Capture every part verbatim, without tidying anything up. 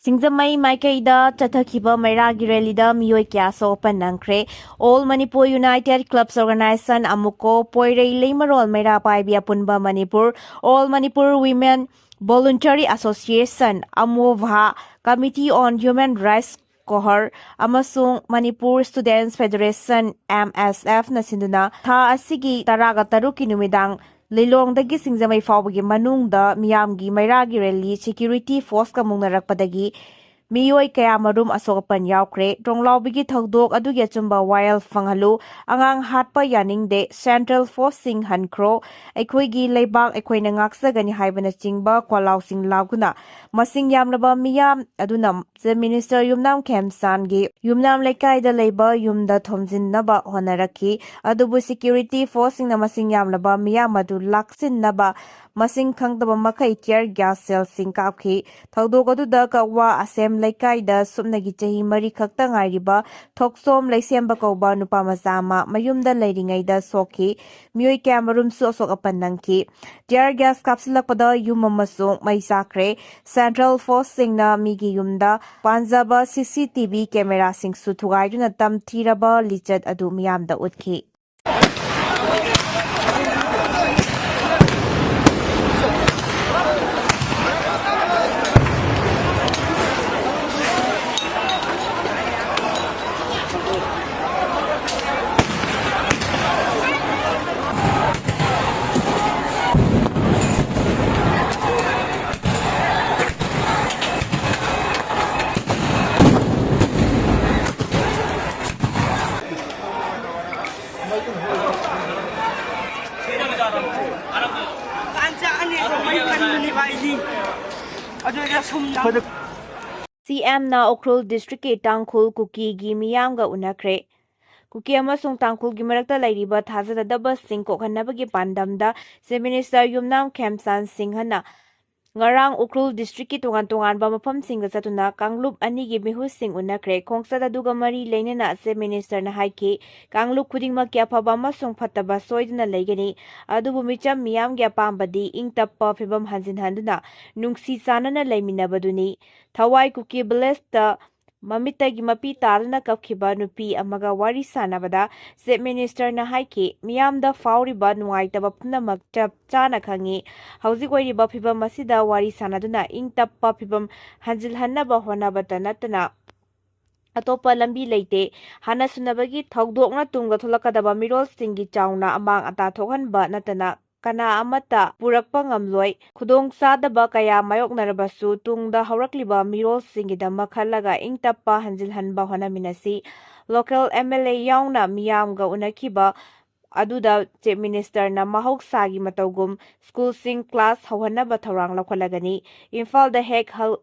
ꯁꯤꯡꯖꯃꯩ ꯃꯥꯏꯀꯩꯗ ꯆꯠꯊꯈꯤꯕ ꯃꯩꯔꯥꯒꯤ ꯔꯦꯂꯤꯗ ꯃꯤꯑꯣꯏ ꯀꯌꯥ ꯁꯣꯛꯄ ꯅꯪꯈ꯭ꯔꯦ꯫ All Manipur United Clubs Organization, ꯑꯃꯨꯛꯀꯣ, ꯄꯣꯏꯔꯩ ꯂꯩꯃꯔꯣꯜ ꯃꯩꯔꯥ ꯄꯥꯏꯕꯤ ꯑꯄꯨꯟꯕ Manipur, All Manipur Women Voluntary Association, ꯑꯃꯣꯚꯥ, Committee on Human Rights, ꯀꯣꯍꯔ, ꯑꯃꯁꯨꯡ Manipur Students Federation, M S F ꯅ ꯁꯤꯟꯗꯨꯅ ꯊꯥ ꯑꯁꯤꯒꯤ ꯇꯔꯥꯒ ꯇꯔꯨꯛꯀꯤ ꯅꯨꯃꯤꯗꯥꯡ ꯂꯤꯂꯣꯡꯗꯒꯤ ꯁꯤꯡꯖꯃꯩ ꯐꯥꯎꯕꯒꯤ ꯃꯅꯨꯡꯗ ꯃꯤꯌꯥꯝꯒꯤ ꯃꯩꯔꯥꯒꯤ ꯔꯦꯂꯤ ꯁꯦꯀ꯭ꯌꯨꯔꯤꯇꯤ ꯐꯣꯔꯁꯀ ꯃꯨꯛꯅꯔꯛꯄꯗꯒꯤ ꯃꯤꯑꯣꯏ ꯀꯌꯥ ꯃꯔꯨꯝ ꯑꯁꯣꯛ ꯑꯄꯟ ꯌꯥꯎꯈ꯭ꯔꯦ꯫ ꯇ꯭ꯔꯣꯡꯂꯥꯎꯕꯤꯒꯤ ꯊꯧꯗꯣꯛ ꯑꯗꯨꯒꯤ ꯑꯆꯨꯝꯕ ꯋꯥꯌꯦꯜ ꯐꯪꯍꯜꯂꯨ, ꯑꯉꯥꯡ ꯍꯥꯠꯄ ꯌꯥꯅꯤꯡꯗꯦ, ꯁꯦꯟꯇ꯭ꯔꯦꯜ ꯐꯣꯔꯁꯁꯤꯡ ꯍꯟꯈ꯭ꯔꯣ, ꯑꯩꯈꯣꯏꯒꯤ ꯂꯩꯕꯥꯛ ꯑꯩꯈꯣꯏꯅ ꯉꯥꯛꯆꯒꯅꯤ ꯍꯥꯏꯕꯅꯆꯤꯡꯕ ꯈꯣꯜꯂꯥꯎꯁꯤꯡ ꯂꯥꯎꯗꯨꯅ ꯃꯁꯤꯡ ꯌꯥꯝꯂꯕ ꯃꯤꯌꯥꯝ ꯑꯗꯨꯅ Chief Minister ꯌꯨꯝꯅꯥꯝ ꯈꯦꯝꯆꯥꯟꯒꯤ ꯌꯨꯝꯅꯥꯝ ꯂꯩꯀꯥꯏꯗ ꯂꯩꯕ ꯌꯨꯝꯗ ꯊꯣꯝꯖꯤꯟꯅꯕ ꯍꯣꯠꯅꯔꯛꯈꯤ꯫ ꯑꯗꯨꯕꯨ ꯁꯦꯀ꯭ꯌꯨꯔꯤꯇꯤ ꯐꯣꯔꯁꯁꯤꯡꯅ ꯃꯁꯤꯡ ꯌꯥꯝꯂꯕ ꯃꯤꯌꯥꯝ ꯑꯗꯨ ꯂꯥꯛꯁꯤꯟꯅꯕ ꯃꯁꯤꯡ ꯈꯪꯗꯕ ꯃꯈꯩ ꯇꯤꯌꯔ ꯒ꯭ꯌꯥꯁ ꯁꯦꯜꯁꯤꯡ ꯀꯥꯞꯈꯤ꯫ ꯊꯧꯗꯣꯛ ꯑꯗꯨꯗ ꯀꯛꯋꯥ ꯑꯁꯦꯝ ꯂꯩꯀꯥꯏꯗ ꯁꯨꯞꯅꯒꯤ ꯆꯍꯤ ꯃꯔꯤ ꯈꯛꯇ ꯉꯥꯏꯔꯤꯕ ꯊꯣꯛꯆꯣꯝ ꯂꯩꯁꯦꯝꯕ ꯀꯧꯕ ꯅꯨꯄꯥ ꯃꯆꯥ ꯑꯃ ꯃꯌꯨꯝꯗ ꯂꯩꯔꯤꯉꯩꯗ ꯁꯣꯛꯈꯤ꯫ ꯃꯤꯑꯣꯏ ꯀꯌꯥꯃꯔꯨꯝꯁꯨ ꯑꯁꯣꯛ ꯑꯄꯟ ꯅꯪꯈꯤ꯫ ꯇꯤꯌꯔ ꯒ꯭ꯌꯥꯁ ꯀꯥꯞꯁꯤꯜꯂꯛꯄꯗ ꯌꯨꯝ ꯑꯃꯁꯨ ꯃꯩ ꯆꯥꯛꯈ꯭ꯔꯦ꯫ ꯁꯦꯟꯇ꯭ꯔꯦꯜ ꯐꯣꯔꯁꯁꯤꯡꯅ ꯃꯤꯒꯤ ꯌꯨꯝꯗ ꯄꯥꯟꯖꯕ ꯁꯤ ꯁꯤ ꯇꯤ ꯚꯤ ꯀꯦꯃꯦꯔꯥꯁꯤꯡꯁꯨ ꯊꯨꯒꯥꯏꯗꯨꯅ ꯇꯝꯊꯤꯔꯕ ꯂꯤꯆꯠ ꯑꯗꯨ ꯃꯤꯌꯥꯝꯗ ꯎꯠꯈꯤ꯫ ꯑꯗꯨꯗ ꯁꯨꯝ ꯁꯤ ꯑꯦꯝꯅ ꯎꯈ꯭ꯔꯨꯜ ꯗꯤꯁꯇ꯭ꯔꯤꯛꯀꯤ ꯇꯥꯡꯈꯨꯜ ꯀꯨꯀꯤꯒꯤ ꯃꯤꯌꯥꯝꯒ ꯎꯅꯈ꯭ꯔꯦ꯫ ꯀꯨꯀꯤ ꯑꯃꯁꯨꯡ ꯇꯥꯡꯈꯨꯜꯒꯤ ꯃꯔꯛꯇ ꯂꯩꯔꯤꯕ ꯊꯥꯖꯗꯗꯕꯁꯤꯡ ꯀꯣꯛꯍꯟꯅꯕꯒꯤ ꯄꯥꯟꯗꯝꯗ Chief Minister ꯌꯨꯝꯅꯥꯝ ꯈꯦꯝꯆꯥꯟ ꯁꯤꯡꯍꯅ ꯉꯔꯥꯡ ꯎꯈ꯭ꯔꯨꯜ districtꯀꯤ ꯇꯣꯉꯥꯟ ꯇꯣꯉꯥꯟꯕ ꯃꯐꯝꯁꯤꯡꯗ ꯆꯠꯇꯨꯅ ꯀꯥꯡꯂꯨꯞ ꯑꯅꯤꯒꯤ ꯃꯤꯍꯨꯠꯁꯤꯡ ꯎꯅꯈ꯭ꯔꯦ꯫ ꯈꯣꯡꯆꯠ ꯑꯗꯨꯒ ꯃꯔꯤ ꯂꯩꯅꯅ Chief Ministerꯅ ꯍꯥꯏꯈꯤ, ꯀꯥꯡꯂꯨꯞ ꯈꯨꯗꯤꯡꯃꯛꯀꯤ ꯑꯐꯕ ꯑꯃꯁꯨꯡ ꯐꯠꯇꯕ ꯁꯣꯏꯗꯅ ꯂꯩꯒꯅꯤ, ꯑꯗꯨꯕꯨ ꯃꯤꯆꯝ ꯃꯤꯌꯥꯝꯒꯤ ꯑꯄꯥꯝꯕꯗꯤ ꯏꯪ ꯇꯞꯄ ꯐꯤꯕꯝ ꯍꯟꯖꯤꯟꯍꯟꯗꯨꯅ ꯅꯨꯡꯁꯤ ꯆꯥꯟꯅꯅ ꯂꯩꯃꯤꯟꯅꯕꯗꯨꯅꯤ꯫ ꯊꯋꯥꯏ ꯀꯨꯀꯤ villageꯇ ꯃꯃꯤꯠꯇꯒꯤ ꯃꯄꯤ ꯇꯥꯗꯨꯅ ꯀꯞꯈꯤꯕ ꯅꯨꯄꯤ ꯑꯃꯒ ꯋꯥꯔꯤ ꯁꯥꯟꯅꯕꯗ Chief Ministerꯅ ꯍꯥꯏꯈꯤ, ꯃꯤꯌꯥꯝꯗ ꯐꯥꯎꯔꯤꯕ ꯅꯨꯡꯉꯥꯏꯇꯕ ꯄꯨꯝꯅꯃꯛ ꯆꯞ ꯆꯥꯅ ꯈꯪꯏ꯫ ꯍꯧꯖꯤꯛ ꯑꯣꯏꯔꯤꯕ ꯐꯤꯕꯝ ꯑꯁꯤꯗ ꯋꯥꯔꯤ ꯁꯥꯟꯅꯗꯨꯅ ꯏꯪ ꯇꯞꯄ ꯐꯤꯕꯝ ꯍꯟꯖꯤꯜꯍꯟꯅꯕ ꯍꯣꯠꯅꯕꯇ ꯅꯠꯇꯅ ꯑꯇꯣꯞꯄ ꯂꯝꯕꯤ ꯂꯩꯇꯦ꯫ ꯍꯥꯟꯅ ꯁꯨꯅꯕꯒꯤ ꯊꯧꯗꯣꯛꯅ ꯇꯨꯡꯗ ꯊꯣꯛꯂꯛꯀꯗꯕ ꯃꯤꯔꯣꯜꯁꯤꯡꯒꯤ ꯆꯥꯎꯅ ꯑꯃꯥꯡ ꯑꯇꯥ ꯊꯣꯛꯍꯟꯕ ꯅꯠꯇꯅ ꯀꯅꯥ ꯑꯃꯠꯇ ꯄꯨꯔꯛꯄ ꯉꯝꯂꯣꯏ꯫ ꯈꯨꯗꯣꯡꯆꯥꯗꯕ ꯀꯌꯥ ꯃꯥꯌꯣꯛꯅꯔꯕꯁꯨ ꯇꯨꯡꯗ ꯍꯧꯔꯛꯂꯤꯕ ꯃꯤꯔꯣꯜꯁꯤꯡꯒꯤꯗꯃꯛ ꯈꯜꯂꯒ ꯏꯪ ꯇꯞꯄ ꯍꯟꯖꯤꯜꯍꯟꯕ ꯍꯣꯠꯅꯃꯤꯟꯅꯁꯤ꯫ Local MLA ꯌꯥꯎꯅ ꯃꯤꯌꯥꯝꯒ ꯎꯅꯈꯤꯕ ꯑꯗꯨꯗ Chief Ministerꯅ ꯃꯍꯧꯁꯥꯒꯤ ꯃꯇꯧꯒꯨꯝ ꯁ꯭ꯀꯨꯜꯁꯤꯡ class ꯍꯧꯍꯟꯅꯕ ꯊꯧꯔꯥꯡ ꯂꯧꯈꯠꯂꯒꯅꯤ꯫ ꯏꯝꯐꯥꯜꯗ ꯍꯦꯛ ꯍꯜ-,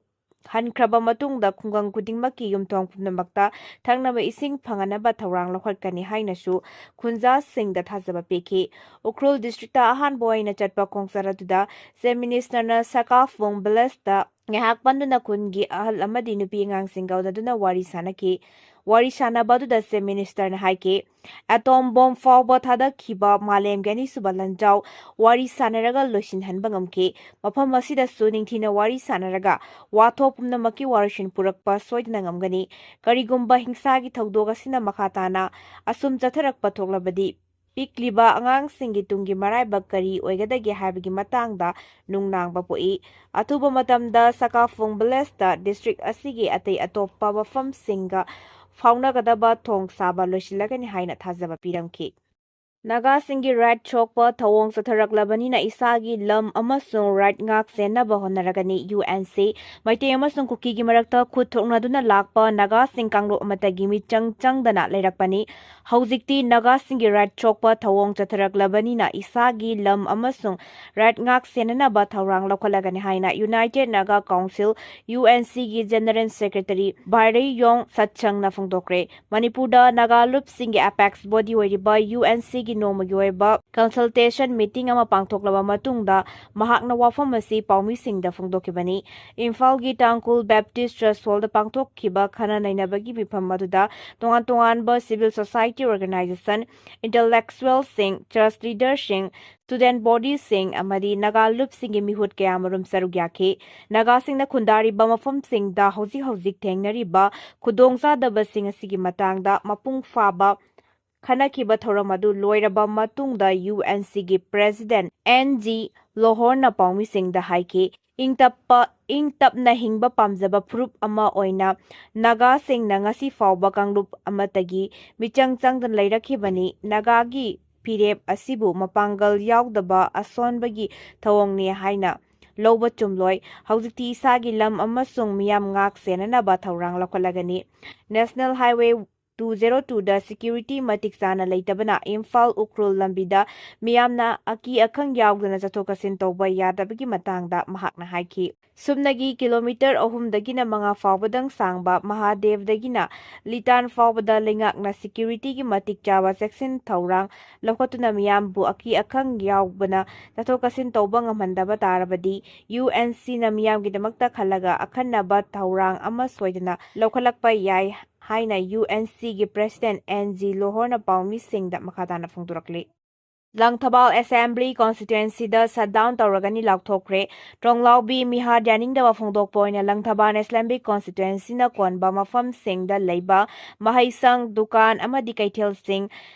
ꯍꯟꯈ꯭ꯔꯕ ꯃꯇꯨꯡꯗ ꯈꯨꯡꯒꯪ ꯈꯨꯗꯤꯡꯃꯛꯀꯤ ꯌꯨꯝꯊꯣꯡ ꯄꯨꯝꯅꯃꯛꯇ ꯊꯛꯅꯕ ꯏꯁꯤꯡ ꯐꯪꯍꯟꯅꯕ ꯊꯧꯔꯥꯡ ꯂꯧꯈꯠꯀꯅꯤ ꯍꯥꯏꯅꯁꯨ ꯈꯨꯟꯖꯥꯁꯤꯡꯗ ꯊꯥꯖꯕ ꯄꯤꯈꯤ꯫ ꯎꯈ꯭ꯔꯨꯜ districtꯇ ꯑꯍꯥꯟꯕ ꯑꯣꯏꯅ ꯆꯠꯄ ꯈꯣꯡꯆꯠ ꯑꯗꯨꯗ Chief Ministerꯅ ꯁꯀꯥꯐꯣꯡ villageꯇ ꯉꯥꯏꯍꯥꯛ ꯄꯟꯗꯨꯅ ꯈꯨꯟꯒꯤ ꯑꯍꯜ ꯑꯃꯗꯤ ꯅꯨꯄꯤ ꯑꯉꯥꯡꯁꯤꯡꯒ ꯎꯅꯗꯨꯅ ꯋꯥꯔꯤ ꯁꯥꯟꯅꯈꯤ꯫ ꯋꯥꯔꯤ ꯁꯥꯟꯅꯕ ꯑꯗꯨꯗ Chief Ministerꯅ ꯍꯥꯏꯈꯤ, atom bomb ꯐꯥꯎꯕ ꯊꯥꯗꯈꯤꯕ ꯃꯥꯂꯦꯝꯒꯤ ꯑꯅꯤꯁꯨꯕ ꯂꯥꯟꯖꯥꯎ ꯋꯥꯔꯤ ꯁꯥꯟꯅꯔꯒ ꯂꯣꯏꯁꯤꯟꯍꯟꯕ ꯉꯝꯈꯤ꯫ ꯃꯐꯝ ꯑꯁꯤꯗꯁꯨ ꯅꯤꯡꯊꯤꯅ ꯋꯥꯔꯤ ꯁꯥꯟꯅꯔꯒ ꯋꯥꯊꯣꯛ ꯄꯨꯝꯅꯃꯛꯀꯤ ꯋꯥꯔꯣꯏꯁꯤꯟ ꯄꯨꯔꯛꯄ ꯁꯣꯏꯗꯅ ꯉꯝꯒꯅꯤ꯫ ꯀꯔꯤꯒꯨꯝꯕ ꯍꯤꯡꯁꯥꯒꯤ ꯊꯧꯗꯣꯛ ꯑꯁꯤꯅ ꯃꯈꯥ ꯇꯥꯅ ꯑꯁꯨꯝ ꯆꯠꯊꯔꯛꯄ ꯊꯣꯛꯂꯕꯗꯤ, ꯄꯤꯛꯂꯤꯕ ꯑꯉꯥꯡꯁꯤꯡꯒꯤ ꯇꯨꯡꯒꯤ ꯃꯔꯥꯏꯕꯛ ꯀꯔꯤ ꯑꯣꯏꯒꯗꯒꯦ ꯍꯥꯏꯕꯒꯤ ꯃꯇꯥꯡꯗ ꯅꯨꯡꯅꯥꯡꯕ ꯄꯣꯛꯏ꯫ ꯑꯊꯨꯕ ꯃꯇꯝꯗ ꯁꯀꯥꯐꯣꯡ villageꯇ district ꯑꯁꯤꯒꯤ ꯑꯇꯩ ꯑꯇꯣꯞꯄ ꯃꯐꯝꯁꯤꯡꯒ ꯐꯥꯎꯅꯒꯗꯕ ꯊꯣꯡ ꯁꯥꯕ ꯂꯣꯏꯁꯤꯜꯂꯒꯅꯤ ꯍꯥꯏꯅ ꯊꯥꯖꯕ ꯄꯤꯔꯝꯈꯤ꯫ ꯅꯥꯒꯥꯁꯤꯡꯒꯤ right ꯁꯣꯛꯄ ꯊꯧꯑꯣꯡ ꯆꯠꯊꯔꯛꯂꯕꯅꯤꯅ ꯏꯁꯥꯒꯤ ꯂꯝ ꯑꯃꯁꯨꯡ right ꯉꯥꯛ ꯁꯦꯟꯅꯕ ꯍꯣꯠꯅꯔꯒꯅꯤ꯫ UNC, ꯃꯩꯇꯩ ꯑꯃꯁꯨꯡ ꯀꯨꯀꯤꯒꯤ ꯃꯔꯛꯇ ꯈꯨꯠ ꯊꯣꯛꯅꯗꯨꯅ ꯂꯥꯛꯄ ꯅꯥꯒꯥꯁꯤꯡ ꯀꯥꯡꯂꯨꯞ ꯑꯃꯠꯇꯒꯤ ꯃꯤꯆꯪ ꯆꯪꯗꯅ ꯂꯩꯔꯛꯄꯅꯤ꯫ ꯍꯧꯖꯤꯛꯇꯤ ꯅꯥꯒꯥꯁꯤꯡꯒꯤ right ꯁꯣꯛꯄ ꯊꯧꯑꯣꯡ ꯆꯠꯊꯔꯛꯂꯕꯅꯤꯅ ꯏꯁꯥꯒꯤ ꯂꯝ ꯑꯃꯁꯨꯡ right ꯉꯥꯛ ꯁꯦꯟꯅꯅꯕ ꯊꯧꯔꯥꯡ ꯂꯧꯈꯠꯂꯒꯅꯤ ꯍꯥꯏꯅ United Naga Council, UNCꯒꯤ General Secretary ꯚꯥꯏꯔꯩꯌꯣꯡ ꯁꯠꯁꯪꯅ ꯐꯣꯡꯗꯣꯛꯈ꯭ꯔꯦ꯫ ꯃꯅꯤꯄꯨꯔꯗ ꯅꯥꯒꯥ ꯂꯨꯞꯁꯤꯡꯒꯤ apex body ꯑꯣꯏꯔꯤꯕ UNCꯒꯤ ꯅꯣꯡꯃꯒꯤ ꯑꯣꯏꯕ consultation meeting ꯑꯃ ꯄꯥꯡꯊꯣꯛꯂꯕ ꯃꯇꯨꯡꯗ ꯃꯍꯥꯛꯅ ꯋꯥꯐꯝ ꯑꯁꯤ ꯄꯥꯎꯃꯤꯁꯤꯡꯗ ꯐꯣꯡꯗꯣꯛꯈꯤꯕꯅꯤ꯫ ꯏꯝꯐꯥꯜꯒꯤ ꯇꯥꯡꯈꯨꯜ Baptist Church Hall ꯗ ꯄꯥꯡꯊꯣꯛꯈꯤꯕ ꯈꯟꯅ ꯅꯩꯅꯕꯒꯤ ꯃꯤꯐꯝ ꯑꯗꯨꯗ ꯇꯣꯉꯥꯟ ꯇꯣꯉꯥꯟꯕ civil society organization, intellectual ꯁꯤꯡ, church leader ꯁꯤꯡ, student body ꯁꯤꯡ ꯑꯃꯗꯤ ꯅꯥꯒꯥ ꯂꯨꯞꯁꯤꯡꯒꯤ ꯃꯤꯍꯨꯠ ꯀꯌꯥꯃꯔꯨꯝ ꯁꯔꯨꯛ ꯌꯥꯈꯤ꯫ ꯅꯥꯒꯥꯁꯤꯡꯅ ꯈꯨꯟꯗꯥꯔꯤꯕ ꯃꯐꯝꯁꯤꯡꯗ ꯍꯧꯖꯤꯛ ꯍꯧꯖꯤꯛ ꯊꯦꯡꯅꯔꯤꯕ ꯈꯨꯗꯣꯡꯆꯥꯗꯕꯁꯤꯡ ꯑꯁꯤꯒꯤ ꯃꯇꯥꯡꯗ ꯃꯄꯨꯡ ꯐꯥꯕ ꯈꯟꯅꯈꯤꯕ ꯊꯧꯔꯝ ꯑꯗꯨ ꯂꯣꯏꯔꯕ ꯃꯇꯨꯡꯗ UNC ꯒꯤ president N G ꯂꯣꯍꯣꯔꯅ ꯄꯥꯎꯃꯤꯁꯤꯡꯗ ꯍꯥꯏꯈꯤ, ꯏꯪ ꯇꯞꯄ, ꯏꯪ ꯇꯞꯅ ꯍꯤꯡꯕ ꯄꯥꯝꯖꯕ ꯐꯨꯔꯨꯞ ꯑꯃ ꯑꯣꯏꯅ ꯅꯥꯒꯥꯁꯤꯡꯅ ꯉꯁꯤ ꯐꯥꯎꯕ ꯀꯥꯡꯂꯨꯞ ꯑꯃꯠꯇꯒꯤ ꯃꯤꯆꯪ ꯆꯪꯗꯅ ꯂꯩꯔꯛꯈꯤꯕꯅꯤ꯫ ꯅꯥꯒꯥꯒꯤ ꯐꯤꯔꯦꯞ ꯑꯁꯤꯕꯨ ꯃꯄꯥꯡꯒꯜ ꯌꯥꯎꯗꯕ ꯑꯁꯣꯟꯕꯒꯤ ꯊꯧꯑꯣꯡꯅꯤ ꯍꯥꯏꯅ ꯂꯧꯕ ꯆꯨꯝꯂꯣꯏ꯫ ꯍꯧꯖꯤꯛꯇꯤ ꯏꯁꯥꯒꯤ ꯂꯝ ꯑꯃꯁꯨꯡ ꯃꯤꯌꯥꯝ ꯉꯥꯛ ꯁꯦꯟꯅꯅꯕ ꯊꯧꯔꯥꯡ ꯂꯧꯈꯠꯂꯒꯅꯤ꯫ National Highway two zero two ꯗ security ꯃꯇꯤꯛ ꯆꯥꯅ ꯂꯩꯇꯕꯅ ꯏꯝꯐꯥꯜ ꯎꯈ꯭ꯔꯨꯜ ꯂꯝꯕꯤꯗ ꯃꯤꯌꯥꯝꯅ ꯑꯀꯤ ꯑꯈꯪ ꯌꯥꯎꯗꯅ ꯆꯠꯊꯣꯛ ꯆꯠꯁꯤꯟ ꯇꯧꯕ ꯌꯥꯗꯕꯒꯤ ꯃꯇꯥꯡꯗ ꯃꯍꯥꯛꯅ ꯍꯥꯏꯈꯤ꯫ ꯁꯨꯞꯅꯒꯤ ꯀꯤꯂꯣꯃꯤꯇꯔ ꯑꯍꯨꯝꯗꯒꯤꯅ ꯃꯉꯥ ꯐꯥꯎꯕꯗꯪ ꯁꯥꯡꯕ ꯃꯍꯥꯗꯦꯕꯗꯒꯤꯅ ꯂꯤꯇꯥꯟ ꯐꯥꯎꯕꯗ ꯂꯩꯉꯥꯛꯅ security ꯒꯤ ꯃꯇꯤꯛ ꯆꯥꯕ ꯆꯦꯛꯁꯤꯟ ꯊꯧꯔꯥꯡ ꯂꯧꯈꯠꯇꯨꯅ ꯃꯤꯌꯥꯝꯕꯨ ꯑꯀꯤ ꯑꯈꯪ ꯌꯥꯎꯕꯅ ꯆꯠꯊꯣꯛ ꯆꯠꯁꯤꯟ ꯇꯧꯕ ꯉꯝꯍꯟꯗꯕ ꯇꯥꯔꯕꯗꯤ UNC ꯅ ꯃꯤꯌꯥꯝꯒꯤꯗꯃꯛꯇ ꯈꯜꯂꯒ ꯑꯈꯟꯅꯕ ꯊꯧꯔꯥꯡ ꯑꯃ ꯁꯣꯏꯗꯅ ꯂꯧꯈꯠꯂꯛꯄ ꯌꯥꯏ ꯍꯥꯏꯅ UNC ꯒꯤ president N G ꯂꯣꯍꯣꯔꯅ ꯄꯥꯎꯃꯤꯁꯤꯡꯗ ꯃꯈꯥ ꯇꯥꯅ ꯐꯣꯡꯗꯣꯔꯛꯂꯤ꯫ ꯂꯪꯊꯕꯥꯜ Assembly Constituency ꯗ shutdown ꯇꯧꯔꯒꯅꯤ ꯂꯥꯎꯊꯣꯛꯈ꯭ꯔꯦ꯫ ꯇ꯭ꯔꯣꯡꯂꯥꯎꯕꯤ ꯃꯤꯍꯥꯠ ꯌꯥꯅꯤꯡꯗꯕ ꯐꯣꯡꯗꯣꯛꯄ ꯑꯣꯏꯅ ꯂꯪꯊꯕꯥꯜ Assembly Constituency ꯅ ꯀꯣꯟꯕ ꯃꯐꯝꯁꯤꯡꯗ ꯂꯩꯕ ꯃꯍꯩꯁꯪ, ꯗꯨꯀꯥꯟ ꯑꯃꯗꯤ ꯀꯩꯊꯦꯜꯁꯤꯡ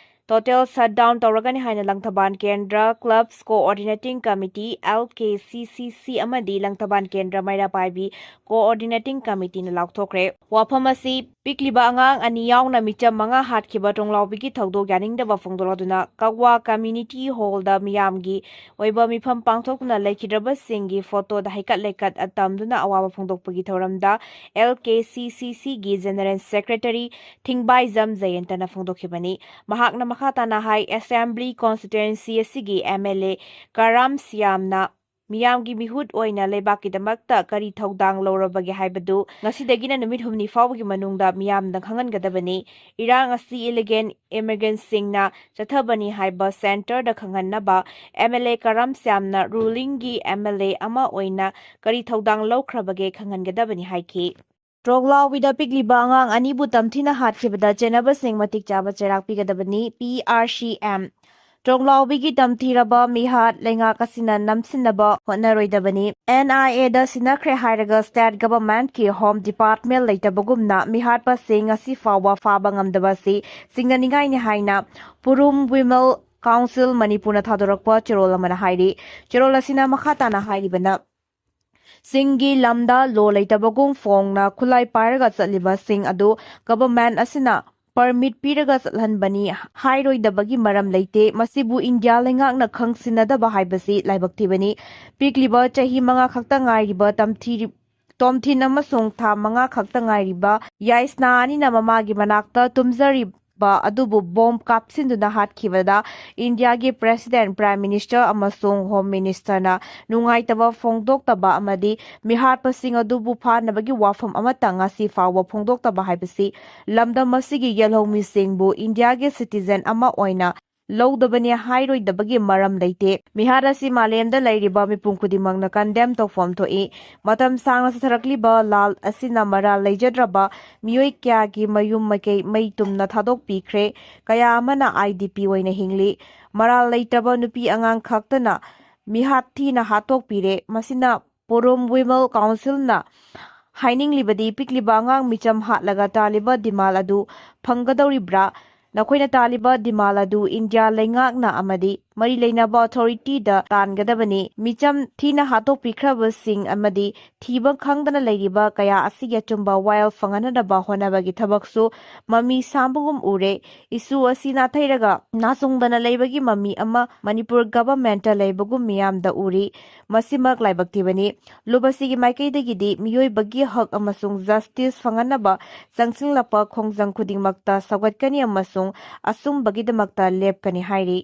total shutdown ꯇꯧꯔꯒꯅꯤ ꯍꯥꯏꯅ ꯂꯪꯊꯕꯥꯜ ꯀꯦꯟꯗ꯭ꯔ Clubs Coordinating Committee, L K C C C, ꯑꯃꯗꯤ ꯂꯪꯊꯕꯥꯜ ꯀꯦꯟꯗ꯭ꯔ ꯃꯩꯔꯥ ꯄꯥꯏꯕꯤ Coordinating Committee ꯅ ꯂꯥꯎꯊꯣꯛꯈ꯭ꯔꯦ꯫ ꯋꯥꯐꯝ ꯑꯁꯤ ꯄꯤꯛꯂꯤꯕ ꯑꯉꯥꯡ ꯑꯅꯤ ꯌꯥꯎꯅ ꯃꯤꯆꯝ ꯃꯉꯥ ꯍꯥꯠꯈꯤꯕ ꯇ꯭ꯔꯣꯡꯂꯥꯎꯕꯤꯒꯤ ꯊꯧꯗꯣꯛ ꯌꯥꯅꯤꯡꯗꯕ ꯐꯣꯡꯗꯣꯛꯂꯗꯨꯅ ꯀꯛꯋꯥ Community Hall ꯗ ꯃꯤꯌꯥꯝꯒꯤ ꯑꯣꯏꯕ ꯃꯤꯐꯝ ꯄꯥꯡꯊꯣꯛꯇꯨꯅ ꯂꯩꯈꯤꯗ꯭ꯔꯕꯁꯤꯡꯒꯤ photo ꯗ ꯍꯩꯀꯠ ꯂꯩꯀꯠ ꯇꯝꯗꯨꯅ ꯑꯋꯥꯕ ꯐꯣꯡꯗꯣꯛꯄꯒꯤ ꯊꯧꯔꯝꯗ L K C C C ꯒꯤ General Secretary ꯊꯤꯡꯕꯥꯏꯖꯝ ꯖꯌꯟꯇꯅ ꯐꯣꯡꯗꯣꯛꯈꯤꯕꯅꯤ꯫ ꯃꯍꯥꯛꯅ ꯃꯈꯥ ꯇꯥꯅ ꯍꯥꯏ, Assembly Constituency ꯑꯁꯤꯒꯤ M L A ꯀꯔꯥꯝ ꯁꯤꯌꯥꯝꯅ ꯃꯤꯌꯥꯝꯒꯤ ꯃꯤꯍꯨꯠ ꯑꯣꯏꯅ ꯂꯩꯕꯥꯛꯀꯤꯗꯃꯛꯇ ꯀꯔꯤ ꯊꯧꯗꯥꯡ ꯂꯧꯔꯕꯒꯦ ꯍꯥꯏꯕꯗꯨ ꯉꯁꯤꯗꯒꯤꯅ ꯅꯨꯃꯤꯠ ꯍꯨꯝꯅꯤ ꯐꯥꯎꯕꯒꯤ ꯃꯅꯨꯡꯗ ꯃꯤꯌꯥꯝꯗ ꯈꯪꯍꯟꯒꯗꯕꯅꯤ꯫ ꯏꯔꯥꯡ ꯑꯁꯤ ꯏꯂꯤꯒꯦꯟ ꯏꯃꯤꯒ꯭ꯔꯦꯟꯁꯤꯡꯅ ꯆꯠꯊꯕꯅꯤ ꯍꯥꯏꯕ ꯁꯦꯟꯇꯔꯗ ꯈꯪꯍꯟꯅꯕ ꯑꯦꯝ ꯑꯦꯜ ꯑꯦ ꯀꯔꯝ ꯁ꯭ꯌꯥꯝꯅ ꯔꯨꯂꯤꯡꯒꯤ ꯑꯦꯝ ꯑꯦꯜ ꯑꯦ ꯑꯃ ꯑꯣꯏꯅ ꯀꯔꯤ ꯊꯧꯗꯥꯡ ꯂꯧꯈ꯭ꯔꯕꯒꯦ ꯈꯪꯍꯟꯒꯗꯕꯅꯤ ꯍꯥꯏꯈꯤ꯫ ꯇ꯭ꯔꯣꯡꯂꯥꯎꯕꯤꯗ ꯄꯤꯛꯂꯤꯕ ꯑꯉꯥꯡ ꯑꯅꯤꯕꯨ ꯇꯝꯊꯤꯅ ꯍꯥꯠꯈꯤꯕꯗ ꯆꯦꯟꯅꯕꯁꯤꯡ ꯃꯇꯤꯛ ꯆꯥꯕ ꯆꯩꯔꯥꯛ ꯄꯤꯒꯗꯕꯅꯤ, ꯄꯤ ꯑꯥꯔ ꯁꯤ ꯑꯦꯝ꯫ ꯇ꯭ꯔꯣꯡꯂꯥꯎꯕꯤꯒꯤ ꯇꯝꯊꯤꯔꯕ ꯃꯤꯍꯥꯠ ꯂꯩꯉꯥꯛ ꯑꯁꯤꯅ ꯅꯝꯁꯤꯟꯅꯕ ꯍꯣꯠꯅꯔꯣꯏꯗꯕꯅꯤ꯫ ꯑꯦꯟ ꯑꯥꯏ ꯑꯦꯗ ꯁꯤꯟꯅꯈ꯭ꯔꯦ ꯍꯥꯏꯔꯒ ꯁ꯭ꯇꯦꯠ ꯒꯚꯔꯟꯃꯦꯟꯠꯀꯤ ꯍꯣꯝ ꯗꯤꯄꯥꯔꯠꯃꯦꯟꯠ ꯂꯩꯇꯕꯒꯨꯝꯅ ꯃꯤꯍꯥꯠꯄꯁꯤꯡ ꯉꯁꯤ ꯐꯥꯎꯕ ꯐꯥꯕ ꯉꯝꯗꯕ ꯑꯁꯤ ꯆꯤꯡꯅꯅꯤꯡꯉꯥꯏꯅꯤ ꯍꯥꯏꯅ ꯄꯨꯔꯨꯝ ꯋꯤꯃꯦꯜ ꯀꯥꯎꯟꯁꯤꯜ ꯃꯅꯤꯄꯨꯔꯅ ꯊꯥꯗꯣꯔꯛꯄ ꯆꯦꯔꯣꯜ ꯑꯃꯅ ꯍꯥꯏꯔꯤ꯫ ꯆꯦꯔꯣꯜ ꯑꯁꯤꯅ ꯃꯈꯥ ꯇꯥꯅ ꯍꯥꯏꯔꯤꯕꯅ, ꯁꯤꯡꯒꯤ ꯂꯝꯗ ꯂꯣ ꯂꯩꯇꯕꯒꯨꯝ ꯐꯣꯡꯅ ꯈꯨꯠꯂꯥꯏ ꯄꯥꯏꯔꯒ ꯆꯠꯂꯤꯕꯁꯤꯡ ꯑꯗꯨ ꯒꯚꯔꯟꯃꯦꯟꯠ ꯑꯁꯤꯅ ꯄꯔꯃꯤꯠ ꯄꯤꯔꯒ ꯆꯠꯍꯟꯕꯅꯤ ꯍꯥꯏꯔꯣꯏꯗꯕꯒꯤ ꯃꯔꯝ ꯂꯩꯇꯦ꯫ ꯃꯁꯤꯕꯨ ꯏꯟꯗꯤꯌꯥ ꯂꯩꯉꯥꯛꯅ ꯈꯪꯁꯤꯟꯅꯗꯕ ꯍꯥꯏꯕꯁꯤ ꯂꯥꯏꯕꯛ ꯊꯤꯕꯅꯤ꯫ ꯄꯤꯛꯂꯤꯕ ꯆꯍꯤ ꯃꯉꯥ ꯈꯛꯇ ꯉꯥꯏꯔꯤꯕ ꯇꯝꯊꯤꯔꯤ-, ꯇꯣꯝꯊꯤꯟ ꯑꯃꯁꯨꯡ ꯊꯥ ꯃꯉꯥ ꯈꯛꯇ ꯉꯥꯏꯔꯤꯕ ꯌꯥꯏꯁꯅꯥ ꯑꯅꯤꯅ ꯃꯃꯥꯒꯤ ꯃꯅꯥꯛꯇ ꯇꯨꯝꯖꯔꯤꯕ ꯑꯗꯨꯕꯨ ꯕꯣꯝ ꯀꯥꯞꯁꯤꯟꯗꯨꯅ ꯍꯥꯠꯈꯤꯕꯗ ꯏꯟꯗꯤꯌꯥꯒꯤ ꯄ꯭ꯔꯦꯁꯤꯗꯦꯟꯠ, ꯄ꯭ꯔꯥꯏꯝ ꯃꯤꯅꯤꯁꯇꯔ ꯑꯃꯁꯨꯡ ꯍꯣꯝ ꯃꯤꯅꯤꯁꯇꯔꯅ ꯅꯨꯡꯉꯥꯏꯇꯕ ꯐꯣꯡꯗꯣꯛꯇꯕ ꯑꯃꯗꯤ ꯃꯤꯍꯥꯠꯄꯁꯤꯡ ꯑꯗꯨꯕꯨ ꯐꯥꯅꯕꯒꯤ ꯋꯥꯐꯝ ꯑꯃꯠꯇ ꯉꯁꯤ ꯐꯥꯎꯕ ꯐꯣꯡꯗꯣꯛꯇꯕ ꯍꯥꯏꯕꯁꯤ ꯂꯝꯗꯝ ꯑꯁꯤꯒꯤ ꯌꯦꯜꯍꯧꯃꯤꯁꯤꯡꯕꯨ ꯏꯟꯗꯤꯌꯥꯒꯤ ꯁꯤꯇꯤꯖꯦꯟ ꯑꯃ ꯑꯣꯏꯅ ꯂꯧꯗꯕꯅꯤ ꯍꯥꯏꯔꯣꯏꯗꯕꯒꯤ ꯃꯔꯝ ꯂꯩꯇꯦ꯫ ꯃꯤꯍꯥꯠ ꯑꯁꯤ ꯃꯥꯂꯦꯝꯗ ꯂꯩꯔꯤꯕ ꯃꯤꯄꯨꯝ ꯈꯨꯗꯤꯡꯃꯛꯅ ꯀꯟꯗꯦꯝ ꯇꯧꯐꯝ ꯊꯣꯛꯏ꯫ ꯃꯇꯝ ꯁꯥꯡꯅ ꯆꯠꯊꯔꯛꯂꯤꯕ ꯂꯥꯜ ꯑꯁꯤꯅ ꯃꯔꯥꯜ ꯂꯩꯖꯗ꯭ꯔꯕ ꯃꯤꯑꯣꯏ ꯀꯌꯥꯒꯤ ꯃꯌꯨꯝ ꯃꯀꯩ ꯃꯩ ꯇꯨꯝꯅ ꯊꯥꯗꯣꯛꯄꯤꯈ꯭ꯔꯦ꯫ ꯀꯌꯥ ꯑꯃꯅ ꯑꯥꯏ ꯗꯤ ꯄꯤ ꯑꯣꯏꯅ ꯍꯤꯡꯂꯤ꯫ ꯃꯔꯥꯜ ꯂꯩꯇꯕ ꯅꯨꯄꯤ ꯑꯉꯥꯡ ꯈꯛꯇꯅ ꯃꯤꯍꯥꯠ ꯊꯤꯅ ꯍꯥꯠꯇꯣꯛꯄꯤꯔꯦ꯫ ꯃꯁꯤꯅ ꯄꯨꯔꯨꯝ ꯋꯤꯃꯦꯜ ꯀꯥꯎꯟꯁꯤꯜꯅ ꯍꯥꯏꯅꯤꯡꯂꯤꯕꯗꯤ ꯄꯤꯛꯂꯤꯕ ꯑꯉꯥꯡ ꯃꯤꯆꯝ ꯍꯥꯠꯂꯒ ꯇꯥꯜꯂꯤꯕ ꯗꯤꯃꯥꯜ ꯑꯗꯨ ꯐꯪꯒꯗꯧꯔꯤꯕ꯭ꯔꯥ? ꯅꯈꯣꯏꯅ ꯇꯥꯜꯂꯤꯕ ꯗꯤꯃꯥꯜ ꯑꯗꯨ ꯏꯟꯗꯤꯌꯥ ꯂꯩꯉꯥꯛꯅ ꯑꯃꯗꯤ ꯃꯔꯤ ꯂꯩꯅꯕ ꯑꯣꯊꯣꯔꯤꯇꯤꯗ ꯇꯥꯟꯒꯗꯕꯅꯤ꯫ ꯃꯤꯆꯝ ꯊꯤꯅ ꯍꯥꯠꯇꯣꯛꯄꯤꯈ꯭ꯔꯕꯁꯤꯡ ꯑꯃꯗꯤ ꯊꯤꯕ ꯈꯪꯗꯅ ꯂꯩꯔꯤꯕ ꯀꯌꯥ ꯑꯁꯤꯒꯤ ꯑꯆꯨꯝꯕ ꯋꯥꯌꯦꯜ ꯐꯪꯍꯟꯅꯕ ꯍꯣꯠꯅꯕꯒꯤ ꯊꯕꯛꯁꯨ ꯃꯃꯤ ꯁꯥꯝꯕꯒꯨꯝ ꯎꯔꯦ꯫ ꯏꯁꯨ ꯑꯁꯤ ꯅꯥꯊꯩꯔꯒ ꯅꯥꯆꯣꯡꯗꯅ ꯂꯩꯕꯒꯤ ꯃꯃꯤ ꯑꯃ ꯃꯅꯤꯄꯨꯔ ꯒꯚꯔꯟꯃꯦꯟꯠꯇ ꯂꯩꯕꯒꯨꯝ ꯃꯤꯌꯥꯝꯗ ꯎꯔꯤ꯫ ꯃꯁꯤꯃꯛ ꯂꯥꯏꯕꯛ ꯊꯤꯕꯅꯤ꯫ ꯂꯨꯞ ꯑꯁꯤꯒꯤ ꯃꯥꯏꯀꯩꯗꯒꯤꯗꯤ ꯃꯤꯑꯣꯏꯕꯒꯤ ꯍꯛ ꯑꯃꯁꯨꯡ ꯖꯁꯇꯤꯁ ꯐꯪꯍꯟꯅꯕ ꯆꯪꯁꯤꯜꯂꯛꯄ ꯈꯣꯡꯖꯪ ꯈꯨꯗꯤꯡꯃꯛꯇ ꯁꯧꯒꯠꯀꯅꯤ ꯑꯃꯁꯨꯡ ꯑꯆꯨꯝꯕꯒꯤꯗꯃꯛꯇ ꯂꯦꯞꯀꯅꯤ ꯍꯥꯏꯔꯤ꯫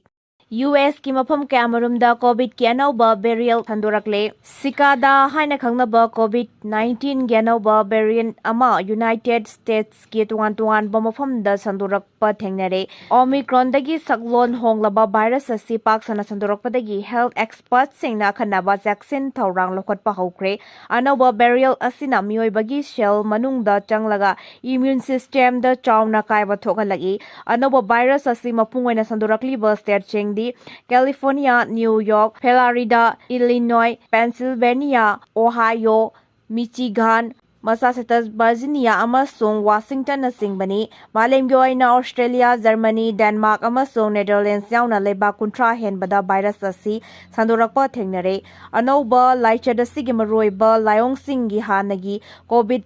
ꯌꯨ ꯑꯦꯁꯀꯤ ꯃꯐꯝ ꯀꯌꯥꯃꯔꯨꯝꯗ ꯀꯣꯚꯤꯗꯀꯤ ꯑꯅꯧꯕ ꯚꯦꯔꯤꯌꯦꯟ ꯁꯟꯗꯣꯔꯛꯂꯦ꯫ ꯁꯤꯀꯥꯗꯥ ꯍꯥꯏꯅ ꯈꯪꯅꯕ ꯀꯣꯚꯤꯗ ꯅꯥꯏꯟꯇꯤꯟꯒꯤ ꯑꯅꯧꯕ ꯚꯦꯔꯤꯌꯦꯟ ꯑꯃ ꯌꯨꯅꯥꯏꯇꯦꯗ ꯁ꯭ꯇꯦꯠꯁꯀꯤ ꯇꯣꯉꯥꯟ ꯇꯣꯉꯥꯟꯕ ꯃꯐꯝꯗ ꯁꯟꯗꯣꯔꯛꯄ ꯊꯦꯡꯅꯔꯦ꯫ ꯑꯣꯃꯤꯀ꯭ꯔꯣꯟꯗꯒꯤ ꯁꯛꯂꯣꯟ ꯍꯣꯡꯂꯕ ꯚꯥꯏꯔꯁ ꯑꯁꯤ ꯄꯥꯛ ꯁꯟꯅ ꯁꯟꯗꯣꯔꯛꯄꯗꯒꯤ ꯍꯦꯜꯊ ꯑꯦꯛꯁꯄꯔꯠꯁꯤꯡꯅ ꯑꯈꯟꯅꯕ ꯆꯦꯛꯁꯤꯟ ꯊꯧꯔꯥꯡ ꯂꯧꯈꯠꯄ ꯍꯧꯈ꯭ꯔꯦ꯫ ꯑꯅꯧꯕ ꯚꯦꯔꯤꯌꯦꯟ ꯑꯁꯤꯅ ꯃꯤꯑꯣꯏꯕꯒꯤ ꯁꯦꯜ ꯃꯅꯨꯡꯗ ꯆꯪꯂꯒ ꯏꯃ꯭ꯌꯨꯟ ꯁꯤꯁꯇꯦꯝꯗ ꯆꯥꯎꯅ ꯀꯥꯏꯕ ꯊꯣꯛꯍꯜꯂꯛꯏ꯫ ꯑꯅꯧꯕ ꯚꯥꯏꯔꯁ ꯑꯁꯤ ꯃꯄꯨꯡ ꯑꯣꯏꯅ ꯁꯟꯗꯣꯔꯛꯂꯤꯕ ꯁ꯭ꯇꯦꯠꯁꯤꯡꯗꯤ California, New York, Florida, Illinois, Pennsylvania, Ohio, Michigan, Massachusetts, Virginia ꯑꯃꯁꯨꯡ ꯋꯥꯁꯤꯡꯇꯟꯅꯆꯤꯡꯕꯅꯤ꯫ ꯃꯥꯂꯦꯝꯒꯤ ꯑꯣꯏꯅ ꯑꯣꯁꯇ꯭ꯔꯦꯂꯤꯌꯥ, ꯖꯔꯃꯅꯤ, ꯗꯦꯟꯃꯥꯔꯛ ꯑꯃꯁꯨꯡ ꯅꯦꯗꯔꯂꯦꯟꯗꯁ ꯌꯥꯎꯅ ꯂꯩꯕꯥꯛ ꯀꯨꯟꯊ꯭ꯔꯥ ꯍꯦꯟꯕꯗ ꯚꯥꯏꯔꯁ ꯑꯁꯤ ꯁꯟꯗꯣꯔꯛꯄ ꯊꯦꯡꯅꯔꯦ꯫ ꯑꯅꯧꯕ ꯂꯥꯏꯆꯠ ꯑꯁꯤꯒꯤ ꯃꯔꯨꯑꯣꯏꯕ ꯂꯥꯏꯑꯣꯡꯁꯤꯡꯒꯤ ꯍꯥꯟꯅꯒꯤ ꯀꯣꯚꯤꯗ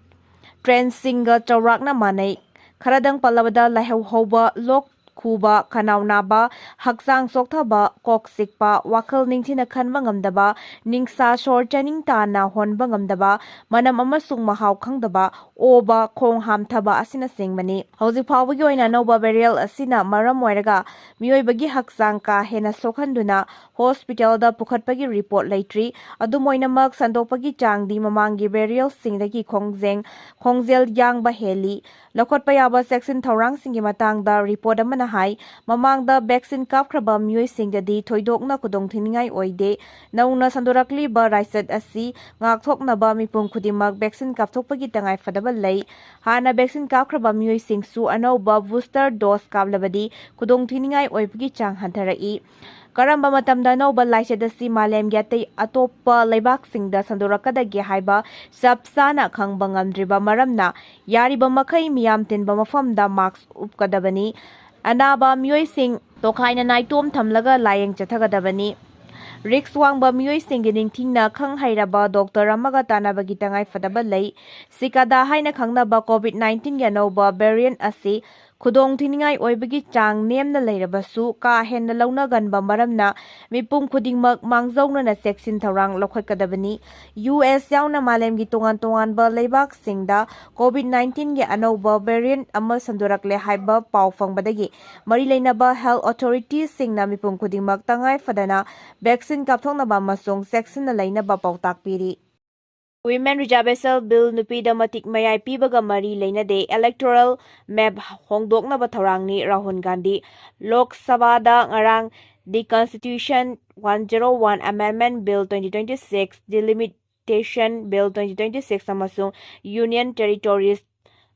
ꯇ꯭ꯔꯦꯟꯗꯁꯤꯡꯒ ꯆꯥꯎꯔꯥꯛꯅ ꯃꯥꯟꯅꯩ꯫ ꯈꯔꯗꯪ ꯄꯜꯂꯕꯗ, ꯂꯥꯏꯍꯧ ꯍꯧꯕ, ꯂꯣꯛ ꯈꯨꯕ, ꯈꯅꯥꯎ ꯅꯥꯕ, ꯍꯛꯆꯥꯡ ꯆꯣꯛꯊꯕ, ꯀꯣꯛ ꯆꯤꯛꯄ, ꯋꯥꯈꯜ ꯅꯤꯡꯊꯤꯅ ꯈꯟꯕ ꯉꯝꯗꯕ, ꯅꯤꯡꯁꯥ ꯁꯣꯔ ꯆꯥꯅꯤꯡ ꯇꯥꯅ ꯍꯣꯟꯕ ꯉꯝꯗꯕ, ꯃꯅꯝ ꯑꯃꯁꯨꯡ ꯃꯍꯥꯎ ꯈꯪꯗꯕ, ꯑꯣꯕ, ꯈꯣꯡ ꯍꯥꯝꯊꯕ ꯑꯁꯤꯅꯆꯤꯡꯕꯅꯤ꯫ ꯍꯧꯖꯤꯛ ꯐꯥꯎꯕꯒꯤ ꯑꯣꯏꯅ ꯑꯅꯧꯕ ꯚꯦꯔꯤꯌꯦꯟ ꯑꯁꯤꯅ ꯃꯔꯝ ꯑꯣꯏꯔꯒ ꯃꯤꯑꯣꯏꯕꯒꯤ ꯍꯛꯆꯥꯡ ꯀꯥ ꯍꯦꯟꯅ ꯁꯣꯛꯍꯟꯗꯨꯅ ꯍꯣꯁꯄꯤꯇꯥꯜꯗ ꯄꯨꯈꯠꯄꯒꯤ ꯔꯤꯄꯣꯔꯠ ꯂꯩꯇ꯭ꯔꯤ꯫ ꯑꯗꯨꯝ ꯑꯣꯏꯅꯃꯛ, ꯁꯟꯗꯣꯛꯄꯒꯤ ꯆꯥꯡꯗꯤ ꯃꯃꯥꯡꯒꯤ ꯚꯦꯔꯤꯌꯦꯟꯁꯤꯡꯗꯒꯤ ꯈꯣꯡꯖꯦꯡ, ꯈꯣꯡꯖꯦꯜ ꯌꯥꯡꯕ ꯍꯦꯜꯂꯤ꯫ ꯂꯧꯈꯠꯄ ꯌꯥꯕ ꯆꯦꯛꯁꯤꯟ ꯊꯧꯔꯥꯡꯁꯤꯡꯒꯤ ꯃꯇꯥꯡꯗ ꯔꯤꯄꯣꯔꯠ ꯑꯃꯅ ꯍꯥꯏ, ꯃꯃꯥꯡꯗ ꯚꯦꯛꯁꯤꯟ ꯀꯥꯞꯈ꯭ꯔꯕ ꯃꯤꯑꯣꯏꯁꯤꯡꯗꯗꯤ ꯊꯣꯏꯗꯣꯛꯅ ꯈꯨꯗꯣꯡꯊꯤꯅꯤꯡꯉꯥꯏ ꯑꯣꯏꯗꯦ꯫ ꯅꯧꯅ ꯁꯟꯗꯣꯔꯛꯂꯤꯕ ꯂꯥꯏꯆꯠ ꯑꯁꯤ ꯉꯥꯛꯊꯣꯛꯅꯕ ꯃꯤꯄꯨꯝ ꯈꯨꯗꯤꯡꯃꯛ ꯚꯦꯛꯁꯤꯟ ꯀꯥꯞꯊꯣꯛꯄꯒꯤ ꯇꯉꯥꯏꯐꯗꯕ ꯂꯩ꯫ ꯍꯥꯟꯅ ꯚꯦꯛꯁꯤꯟ ꯀꯥꯞꯈ꯭ꯔꯕ ꯃꯤꯑꯣꯏꯁꯤꯡꯁꯨ ꯑꯅꯧꯕ ꯕꯨꯁꯇꯔ ꯗꯣꯁ ꯀꯥꯞꯂꯕꯗꯤ ꯈꯨꯗꯣꯡꯊꯤꯅꯤꯡꯉꯥꯏ ꯑꯣꯏꯕꯒꯤ ꯆꯥꯡ ꯍꯟꯊꯔꯛꯏ꯫ ꯀꯔꯝꯕ ꯃꯇꯝꯗ ꯑꯅꯧꯕ ꯂꯥꯏꯆꯠ ꯑꯁꯤ ꯃꯥꯂꯦꯝꯒꯤ ꯑꯇꯩ ꯑꯇꯣꯞꯄ ꯂꯩꯕꯥꯛꯁꯤꯡꯗ ꯁꯟꯗꯣꯔꯛꯀꯗꯒꯦ ꯍꯥꯏꯕ ꯆꯞ ꯆꯥꯅ ꯈꯪꯕ ꯉꯝꯗ꯭ꯔꯤꯕ ꯃꯔꯝꯅ, ꯌꯥꯔꯤꯕ ꯃꯈꯩ ꯃꯤꯌꯥꯝ ꯇꯤꯟꯕ ꯃꯐꯝꯗ ꯃꯥꯁ꯭ꯛ ꯎꯞꯀꯗꯕꯅꯤ꯫ ꯑꯅꯥꯕ ꯃꯤꯑꯣꯏꯁꯤꯡ ꯇꯣꯈꯥꯏꯅ ꯅꯥꯏꯇꯣꯝ ꯊꯝꯂꯒ ꯂꯥꯌꯦꯡ ꯆꯠꯊꯒꯗꯕꯅꯤ꯫ ꯔꯤꯁ꯭ꯛ ꯋꯥꯡꯕ ꯃꯤꯑꯣꯏꯁꯤꯡꯒꯤ ꯅꯤꯡꯊꯤꯅ ꯈꯪ ꯍꯩꯔꯕ ꯗꯣꯛꯇꯔ ꯑꯃꯒ ꯇꯥꯟꯅꯕꯒꯤ ꯇꯉꯥꯏꯐꯗꯕ ꯂꯩ꯫ ꯁꯤꯀꯥꯗꯥ ꯍꯥꯏꯅ ꯈꯪꯅꯕ ꯀꯣꯚꯤꯗ ꯅꯥꯏꯟꯇꯤꯟꯒꯤ ꯑꯅꯧꯕ ꯚꯦꯔꯤꯌꯦꯟ ꯑꯁꯤ ꯈꯨꯗꯣꯡꯊꯤꯅꯤꯡꯉꯥꯏ ꯑꯣꯏꯕꯒꯤ ꯆꯥꯡ ꯅꯦꯝꯅ ꯂꯩꯔꯕꯁꯨ ꯀꯥ ꯍꯦꯟꯅ ꯂꯧꯅꯒꯟꯕ ꯃꯔꯝꯅ ꯃꯤꯄꯨꯝ ꯈꯨꯗꯤꯡꯃꯛ ꯃꯥꯡꯖꯧꯅꯅ ꯆꯦꯛꯁꯤꯟ ꯊꯧꯔꯥꯡ ꯂꯧꯈꯠꯀꯗꯕꯅꯤ꯫ ꯌꯨ ꯑꯦꯁ ꯌꯥꯎꯅ ꯃꯥꯂꯦꯝꯒꯤ ꯇꯣꯉꯥꯟ ꯇꯣꯉꯥꯟꯕ ꯂꯩꯕꯥꯛꯁꯤꯡꯗ COVID nineteenꯒꯤ ꯑꯅꯧꯕ variant ꯑꯃ ꯁꯟꯗꯣꯔꯛꯂꯦ ꯍꯥꯏꯕ ꯄꯥꯎ ꯐꯪꯕꯗꯒꯤ ꯃꯔꯤ ꯂꯩꯅꯕ health authorityꯁꯤꯡꯅ ꯃꯤꯄꯨꯝ ꯈꯨꯗꯤꯡꯃꯛ ꯇꯉꯥꯏ ꯐꯗꯅ vaccine ꯀꯥꯞꯊꯣꯛꯅꯕ ꯑꯃꯁꯨꯡ ꯆꯦꯛꯁꯤꯟꯅ ꯂꯩꯅꯕ ꯄꯥꯎꯇꯥꯛ ꯄꯤꯔꯤ꯫ Women Reservation Bill ꯅꯨꯄꯤꯗ ꯃꯇꯤꯛ ꯃꯌꯥꯏ ꯄꯤꯕꯒ ꯃꯔꯤ ꯂꯩꯅꯗꯦ electoral map ꯍꯣꯡꯗꯣꯛꯅꯕ ꯊꯧꯔꯥꯡꯅꯤ꯫ ꯔꯥꯍꯨꯜ ꯒꯥꯟꯙꯤ꯫ ꯂꯣꯛ ꯁꯚꯥꯗ ꯉꯔꯥꯡ The Constitution one zero one Amendment Bill twenty twenty-six, Delimitation Bill twenty twenty-six ꯑꯃꯁꯨꯡ Union Territories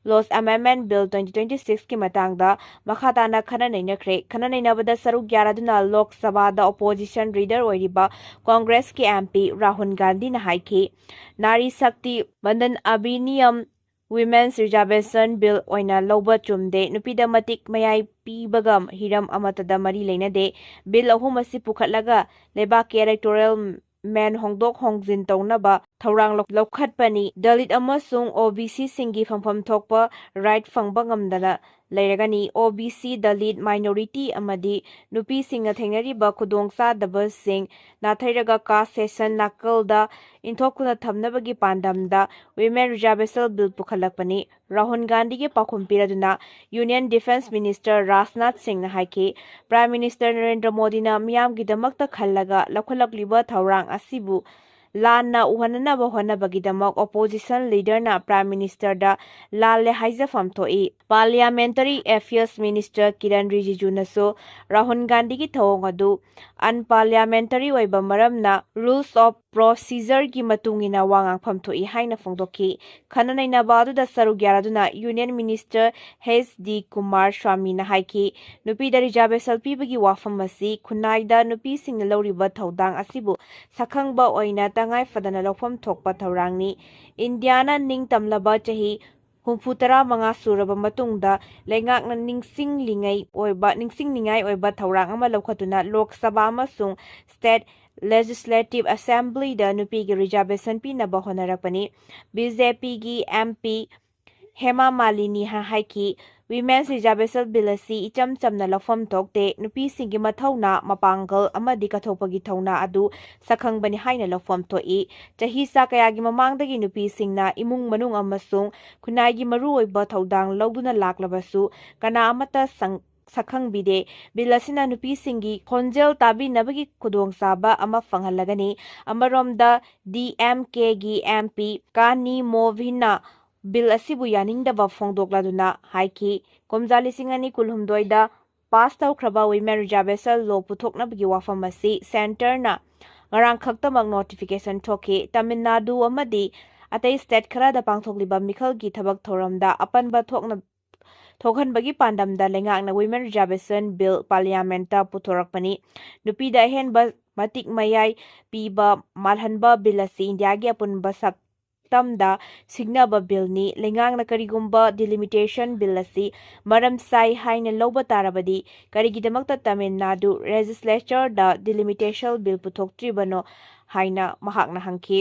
Laws Amendment Bill twenty twenty-sixꯀꯤ ꯃꯇꯥꯡꯗ ꯃꯈꯥ ꯇꯥꯅ ꯈꯟꯅ ꯅꯩꯅꯈ꯭ꯔꯦ꯫ ꯈꯟꯅ ꯅꯩꯅꯕꯗ ꯁꯔꯨꯛ ꯌꯥꯔꯗꯨꯅ ꯂꯣꯛ ꯁꯚꯥꯗ opposition leader ꯑꯣꯏꯔꯤꯕ ꯀꯣꯡꯒ꯭ꯔꯦꯁꯀꯤ MP ꯔꯥꯍꯨꯜ ꯒꯥꯟꯙꯤꯅ ꯍꯥꯏꯈꯤ, ꯅꯥꯔꯤ ꯁꯛꯇꯤ ꯃꯟꯗꯟ ꯑꯕꯤꯅꯤꯌꯝ Women's Reservation Bill ꯑꯣꯏꯅ ꯂꯧꯕ ꯆꯨꯝꯗꯦ꯫ ꯅꯨꯄꯤꯗ ꯃꯇꯤꯛ ꯃꯌꯥꯏ ꯄꯤꯕꯒ ꯍꯤꯔꯝ ꯑꯃꯠꯇꯗ ꯃꯔꯤ ꯂꯩꯅꯗꯦ꯫ Bill ꯑꯍꯨꯝ ꯑꯁꯤ ꯄꯨꯈꯠꯂꯒ ꯂꯩꯕꯥꯛꯀꯤ electoral map ꯍꯣꯡꯗꯣꯛ ꯍꯣꯡꯖꯤꯟ ꯇꯧꯅꯕ ꯊꯧꯔꯥꯡ ꯂꯧ-, ꯂꯧꯈꯠꯄꯅꯤ꯫ ꯗꯂꯤꯠ ꯑꯃꯁꯨꯡ OBCꯁꯤꯡꯒꯤ ꯐꯪꯐꯝ ꯊꯣꯛꯄ right ꯐꯪꯕ ꯉꯝꯗꯅ ꯂꯩꯔꯒꯅꯤ꯫ OBC, ꯗꯂꯤꯠ, minority ꯑꯃꯗꯤ ꯅꯨꯄꯤꯁꯤꯡꯅ ꯊꯦꯡꯅꯔꯤꯕ ꯈꯨꯗꯣꯡꯆꯥꯗꯕꯁꯤꯡ ꯅꯥꯊꯩꯔꯒ caste cession ꯅꯥꯀꯜꯗ ꯏꯟꯊꯣꯛꯇꯨꯅ ꯊꯝꯅꯕꯒꯤ ꯄꯥꯟꯗꯝꯗ Women Reservation Bill ꯄꯨꯈꯠꯂꯛꯄꯅꯤ꯫ Rahul ꯒꯥꯟꯙꯤꯒꯤ ꯄꯥꯎꯈꯨꯝ ꯄꯤꯔꯗꯨꯅ Union Defence Minister ꯔꯥꯖꯅꯥꯊ ꯁꯤꯡꯅ ꯍꯥꯏꯈꯤ, Prime Minister ꯅꯔꯦꯟꯗ꯭ꯔ ꯃꯣꯗꯤꯅ ꯃꯤꯌꯥꯝꯒꯤꯗꯃꯛꯇ ꯈꯜꯂꯒ ꯂꯧꯈꯠꯂꯛꯂꯤꯕ ꯊꯧꯔꯥꯡ ꯑꯁꯤꯕꯨ ꯂꯥꯟꯅ ꯎꯍꯟꯅꯅꯕ ꯍꯣꯠꯅꯕꯒꯤꯗꯃꯛ opposition leaderꯅ Prime Ministerꯗ ꯂꯥꯜꯂꯦ ꯍꯥꯏꯖꯐꯝ ꯊꯣꯛꯏ꯫ Parliamentary Affairs Minister Kiran ꯔꯤꯖꯤꯖꯨꯅꯁꯨ Rahul ꯒꯥꯟꯙꯤꯒꯤ ꯊꯧꯑꯣꯡ ꯑꯗꯨ unparliamentary ꯑꯣꯏꯕ ꯃꯔꯝꯅ rules of procedureꯒꯤ ꯃꯇꯨꯡ ꯏꯟꯅ ꯋꯥ ꯉꯥꯡꯐꯝ ꯊꯣꯛꯏ ꯍꯥꯏꯅ ꯐꯣꯡꯗꯣꯛꯈꯤ꯫ ꯈꯟꯅ ꯅꯩꯅꯕ ꯑꯗꯨꯗ ꯁꯔꯨꯛ ꯌꯥꯔꯗꯨꯅ Union Minister H.D. ꯀꯨꯃꯥꯔ ꯁ꯭ꯋꯥꯃꯤꯅ ꯍꯥꯏꯈꯤ, ꯅꯨꯄꯤꯗ reservation ꯄꯤꯕꯒꯤ ꯋꯥꯐꯝ ꯑꯁꯤ ꯈꯨꯟꯅꯥꯏꯗ ꯅꯨꯄꯤꯁꯤꯡꯅ ꯂꯧꯔꯤꯕ ꯊꯧꯗꯥꯡ ꯑꯁꯤꯕꯨ ꯁꯛꯈꯪꯕ ꯑꯣꯏꯅ ꯇꯉꯥꯏ ꯐꯗꯅ ꯂꯧꯐꯝ ꯊꯣꯛꯄ ꯊꯧꯔꯥꯡꯅꯤ꯫ ꯏꯟꯗꯤꯌꯥꯅ ꯅꯤꯡꯇꯝꯂꯕ ꯆꯍꯤ ꯍꯨꯝꯐꯨ ꯇꯔꯥ ꯃꯉꯥ ꯁꯨꯔꯕ ꯃꯇꯨꯡꯗ ꯂꯩꯉꯥꯛꯅ ꯅꯤꯡꯁꯤꯡꯂꯤꯉꯩ ꯑꯣꯏꯕ, ꯅꯤꯡꯁꯤꯡꯅꯤꯡꯉꯥꯏ ꯑꯣꯏꯕ ꯊꯧꯔꯥꯡ ꯑꯃ ꯂꯧꯈꯠꯇꯨꯅ ꯂꯣꯛ ꯁꯚꯥ ꯑꯃꯁꯨꯡ state legislative assemblyꯗ ꯅꯨꯄꯤꯒꯤ reservation ꯄꯤꯅꯕ ꯍꯣꯠꯅꯔꯛꯄꯅꯤ꯫ BJPꯒꯤ MP ꯍꯦꯃꯥ ꯃꯥꯂꯤꯅꯤ ꯍꯥꯏꯈꯤ, Women's Reservation Bill ꯑꯁꯤ ꯏꯆꯝ ꯆꯝꯅ ꯂꯧꯐꯝ ꯊꯣꯛꯇꯦ, ꯅꯨꯄꯤꯁꯤꯡꯒꯤ ꯃꯊꯧꯅꯥ, ꯃꯄꯥꯡꯒꯜ ꯑꯃꯗꯤ ꯀꯠꯊꯣꯛꯄꯒꯤ ꯊꯧꯅꯥ ꯑꯗꯨ ꯁꯛꯈꯪꯕꯅꯤ ꯍꯥꯏꯅ ꯂꯧꯐꯝ ꯊꯣꯛꯏ꯫ ꯆꯍꯤ ꯆꯥ ꯀꯌꯥꯒꯤ ꯃꯃꯥꯡꯗꯒꯤ ꯅꯨꯄꯤꯁꯤꯡꯅ ꯏꯃꯨꯡ ꯃꯅꯨꯡ ꯑꯃꯁꯨꯡ ꯈꯨꯟꯅꯥꯏꯒꯤ ꯃꯔꯨꯑꯣꯏꯕ ꯊꯧꯗꯥꯡ ꯂꯧꯗꯨꯅ ꯂꯥꯛꯂꯕꯁꯨ, ꯀꯅꯥ ꯑꯃꯠꯇ ꯁꯪ-, ꯁꯛꯈꯪꯕꯤꯗꯦ꯫ ꯕꯤꯜ ꯑꯁꯤꯅ ꯅꯨꯄꯤꯁꯤꯡꯒꯤ ꯈꯣꯟꯖꯦꯜ ꯇꯥꯕꯤꯅꯕꯒꯤ ꯈꯨꯗꯣꯡꯆꯥꯕ ꯑꯃ ꯐꯪꯍꯜꯂꯒꯅꯤ꯫ ꯑꯃꯔꯣꯝꯗ, ꯗꯤ ꯑꯦꯝ ꯀꯦꯒꯤ ꯑꯦꯝ ꯄꯤ ꯀꯥꯅꯤ ꯃꯣꯚꯤꯟꯅ ꯕꯤꯜ ꯑꯁꯤꯕꯨ ꯌꯥꯅꯤꯡꯗꯕ ꯐꯣꯡꯗꯣꯛꯂꯗꯨꯅ ꯍꯥꯏꯈꯤ, ꯀꯨꯝꯖꯥ ꯂꯤꯁꯤꯡ ꯑꯅꯤ ꯀꯨꯟꯍꯨꯝꯗꯣꯏꯗ ꯄꯥꯁ ꯇꯧꯈ꯭ꯔꯕ Women Reservation Law ꯄꯨꯊꯣꯛꯅꯕꯒꯤ ꯋꯥꯐꯝ ꯑꯁꯤ ꯁꯦꯟꯇꯔꯅ ꯉꯔꯥꯡ ꯈꯛꯇꯃꯛ ꯅꯣꯇꯤꯐꯤꯀꯦꯁꯟ ꯊꯣꯛꯈꯤ꯫ ꯇꯥꯃꯤꯜ ꯅꯥꯗꯨ ꯑꯃꯗꯤ ꯑꯇꯩ ꯁ꯭ꯇꯦꯠ ꯈꯔꯗ ꯄꯥꯡꯊꯣꯛꯂꯤꯕ ꯃꯤꯈꯜꯒꯤ ꯊꯕꯛ ꯊꯧꯔꯝꯗ ꯑꯄꯟꯕ ꯊꯣꯛꯅ-, ꯊꯣꯛꯍꯟꯕꯒꯤ ꯄꯥꯟꯗꯝꯗ ꯂꯩꯉꯥꯛꯅ Women Reservation Bill ꯄꯥꯔꯂꯤꯌꯥꯃꯦꯟꯠꯇ ꯄꯨꯊꯣꯔꯛꯄꯅꯤ꯫ ꯅꯨꯄꯤꯗ ꯑꯍꯦꯟꯕ ꯃꯇꯤꯛ ꯃꯌꯥꯏ ꯄꯤꯕ ꯃꯥꯜꯍꯟꯕ ꯕꯤꯜ ꯑꯁꯤ ꯏꯟꯗꯤꯌꯥꯒꯤ ꯑꯄꯨꯟꯕ ꯁꯛꯇꯝꯗ ꯁꯤꯡꯅꯕ ꯕꯤꯜꯅꯤ꯫ ꯂꯩꯉꯥꯛꯅ ꯀꯔꯤꯒꯨꯝꯕ ꯗꯤꯂꯤꯃꯤꯇꯦꯁꯟ ꯕꯤꯜ ꯑꯁꯤ ꯃꯔꯝ ꯆꯥꯏ ꯍꯥꯏꯅ ꯂꯧꯕ ꯇꯥꯔꯕꯗꯤ, ꯀꯔꯤꯒꯤꯗꯃꯛꯇ ꯇꯥꯃꯤꯜ ꯅꯥꯗꯨ ꯂꯦꯖꯤꯁꯂꯦꯆꯔꯗ ꯗꯤꯂꯤꯃꯤꯇꯦꯁꯟ ꯕꯤꯜ ꯄꯨꯊꯣꯛꯇ꯭ꯔꯤꯕꯅꯣ ꯍꯥꯏꯅ ꯃꯍꯥꯛꯅ ꯍꯪꯈꯤ꯫